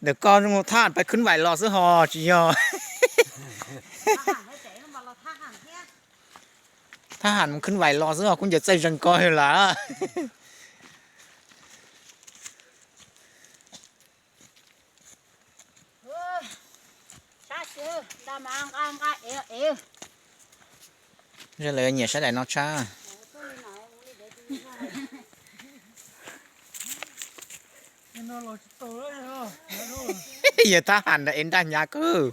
Ntawm koj zoo thab ham pais khwb vais los xwb ho tsis yog. Thab ham mus khwb vais los xwb ho kuv ncaws txaij zeeg ko lawm. Lawv nyiam sab daim no tshaj. Yog thab ham ntawd es nraj hnyav kawg.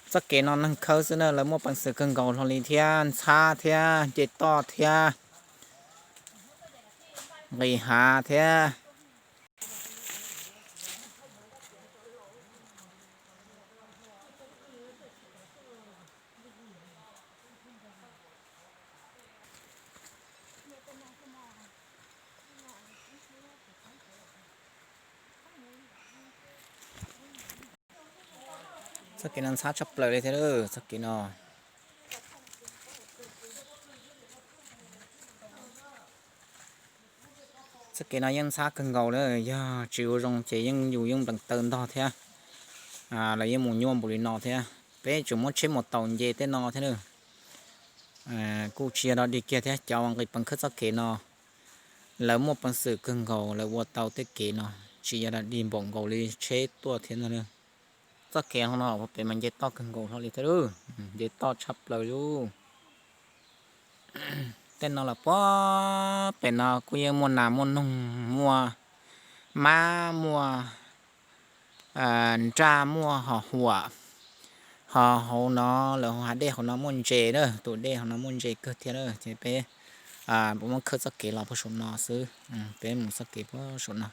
Txoj kev no neeg khawb xwb na, lawv muaj peev xwm kawg nkaus hlo li thiab, ntxhab thiab, nce toj thiab, nqis hav thiab. Txoj kev no ntxhab tshaj plaws li thiab, txoj kev no. Txoj kev no yeej ntxhab kawg nkaus na, yog tsis ua zoo ces yeej yus yeej nplees taw ntog thiab, los yeej mus nyuaj npaum li no thiab. Peb tseem muab tsheb mus taus nce tej no thiab na. Kuj tsis yog dog dig kiag thiab, cov uas nqis peev khawb txoj kev no lawv muaj peev xwm kawg nkaus, lawv ua tau tej kev no tsis yog dog dig npaum nkaus li tsheb tuaj thiab no. Txoj kev no pem mas nce toj kawg nkaus hlo li thiab, nce toj tshaj plaws li. Tej no los puag pem no kuj yeej muaj nas muaj noog, muaj mab, muaj nraj, muaj ho huam. Ho hauv no lawv hav dej hauv no muaj ntses na, tus dej hauv no muaj ntses kawg thiab na. Ces peb muab khawb txoj kev los puag saum no xwb, peb mus txoj kev puag saum no.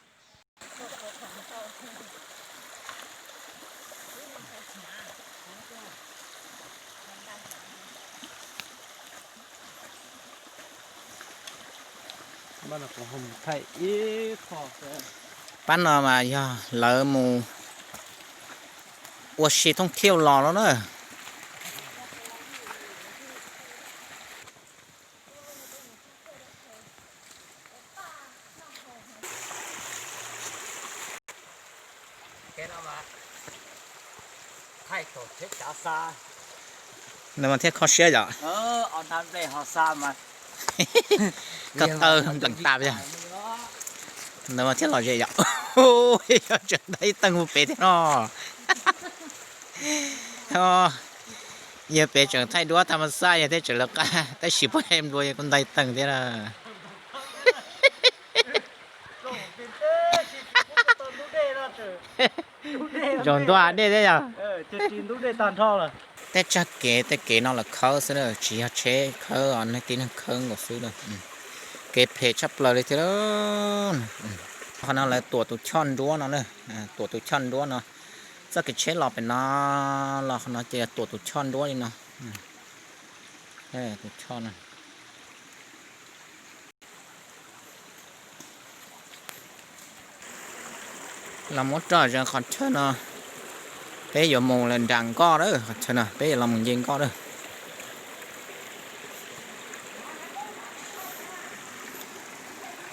Pab no mas yog lawv mus ua si thooj thiauj los no na. Nws mas thiaj kho siab yom. Koj taw nplees tas yog. Nws mas thiaj lom zem yom. Yog tseem ntaus ib teeg mus pem thiab no. Yog pem tseem thaij duab tha ma xaj yog thiab tseem lawv qab, tab sis puag he nplua yog kuv ntaus ib teeg thiab na. Zoo ntuj dej thiab yog. Tej tsag kev tej kev no lawv khawb xwb na, tsis yog tsheb khawb, neeg tib neeg khawb nkaus xwb na. Kev phem tshaj plaws li thiab. Qhov no lawv tuam tus choj nruab no na, tuam tus choj nruab no. Txoj kev tsheb los pem no, los qhov no ces tuam tus choj nruab li no. Tus choj no. Los muab roj ze qhov chaw no, peb yuav mus lawm nram nkoj lawm, qhov chaw no peb yuav los mus nce nkoj lawm.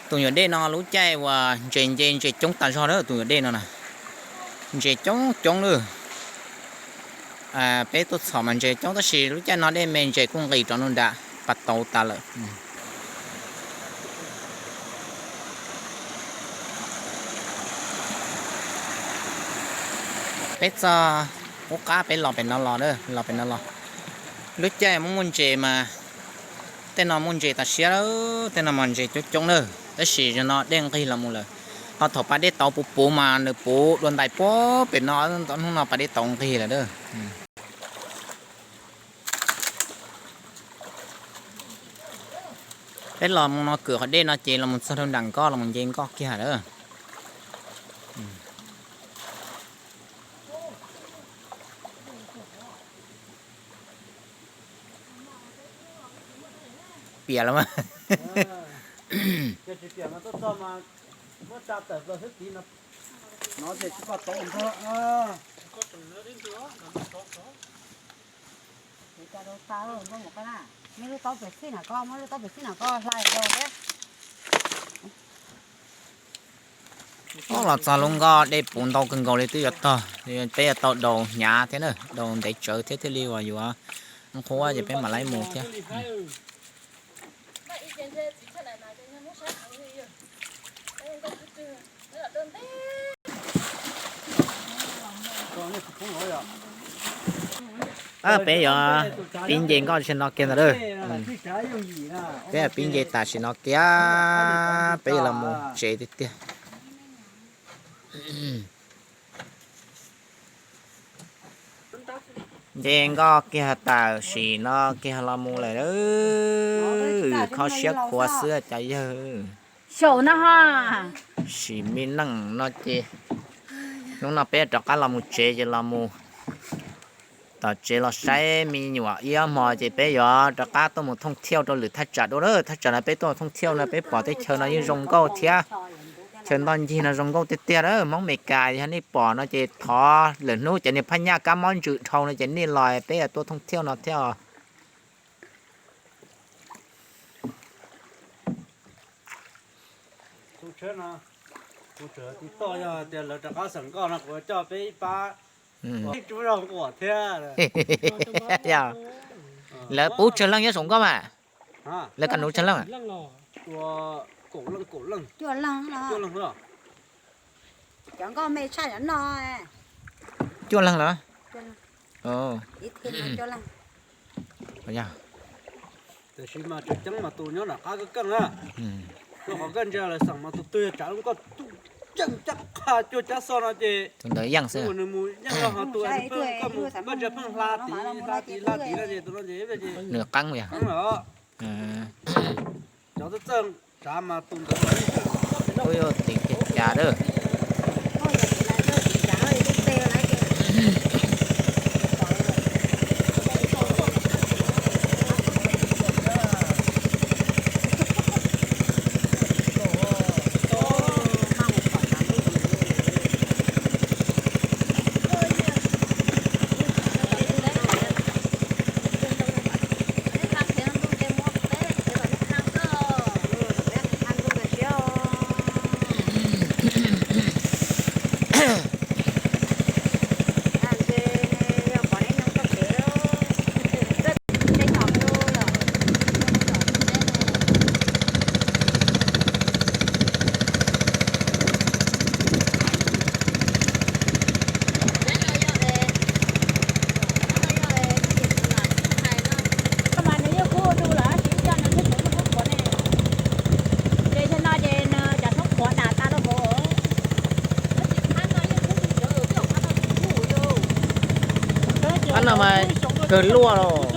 Tus nyuam dej no lub caij uas ntses nce ntses coob tas zog lawm, tus nyuam dej no na, ntses coob coob lawm. Peb tuaj txhom mas ntses coob tab sis lub caij no dej me ntses kuj nqis rov nram pas tauv tas lawm. Peb txog qub qab peb los pem no los, los pem no los. Lub caij muaj muaj ntses mas tej no muaj ntses tas siab, tej no mas ntses coob coob na, tab sis yog no dej nqig los mus lawm. Ho thaum pas dej tauv puv puv mas nws puv dua ntais puag pem no, hnub no pas dej tauv nqig lawm. Peb los mus no kwm qhov dej no ces los mus txog rau nram nkoj los mus nce nkoj kiag lawm. Piam los mas. Ces tsis piam mas tuaj txog mas muab tsa tawm plaws xwb tid no. No ces tsis pom tau ntag. Muab lub taub pem xij na koj, muab lub taub pem xij na koj hlais rau thiab. Los txog lub nkoj dej puv ntau kawg nkaus li twb yuav tog, peb yuav tau daus hnyav thiab na, daus ntev tsawv thiab thiaj li uas yuav qhuav ces peb mam li mus thiab. Peb yuav pib nce nkoj tam sim no kiag ntag. Peb yuav pib nce tam sim no kiag, peb yuav los mus tsev tiag tiag. Nce nkoj kiag tam sim no kiag los mus lawm. Kho siab khuav xwb cov yawg. Xyaum no ho. Sim me neej no ces hnub no peb rov qab los mus tsev ces los mus tom tsev los saib me nyuam ib ob hmo ces peb yuav rov qab tuaj mus thooj thiauj rau lwm thaj tsam dua na. Thaj tsam no peb tuaj thooj thiauj no peb pom teb chaws no yeej zoo nkauj thiab. Chaw ntoj ncig no zoo nkauj tiag tiag na. Hmoob Meskas yog nej pom no ces thov lwm hnub cov niag phaj nyaj kab mob ntsws dhau no ces nej los peb tuaj thooj thiauj no thiab os. Tus tsheb no, kuv tseem tiv toj yog tias lawv rov qab xeem nkoj no kuv coj peb ib pab. Ib tub zog nquam thiab. Lawv pub tsawg leej nyob saum nkoj mas? Lawv kaj nus tsawg leej? Cov nkoj me tshaj no. Cuaj leeg los? Tiam sis mas tseem ceeb mas tus nyob nram qab kawg keej na. Rau qhov koj ntsia lawv xeem mas tus twg yog tsav lub nkoj tub ceej caj qha cuag cab xoj no ces tus ntawd yeej xwb, nws mus yeej no ho tus koj mus npaj ntsia pheej hla tid hla tid no ces tus no ces nws qeeb yog qeeb lawm. Cov txawj txawj tsav mas tus ntawd. Ub, yuav tias cas dab. Ab no mas kawg luaj los.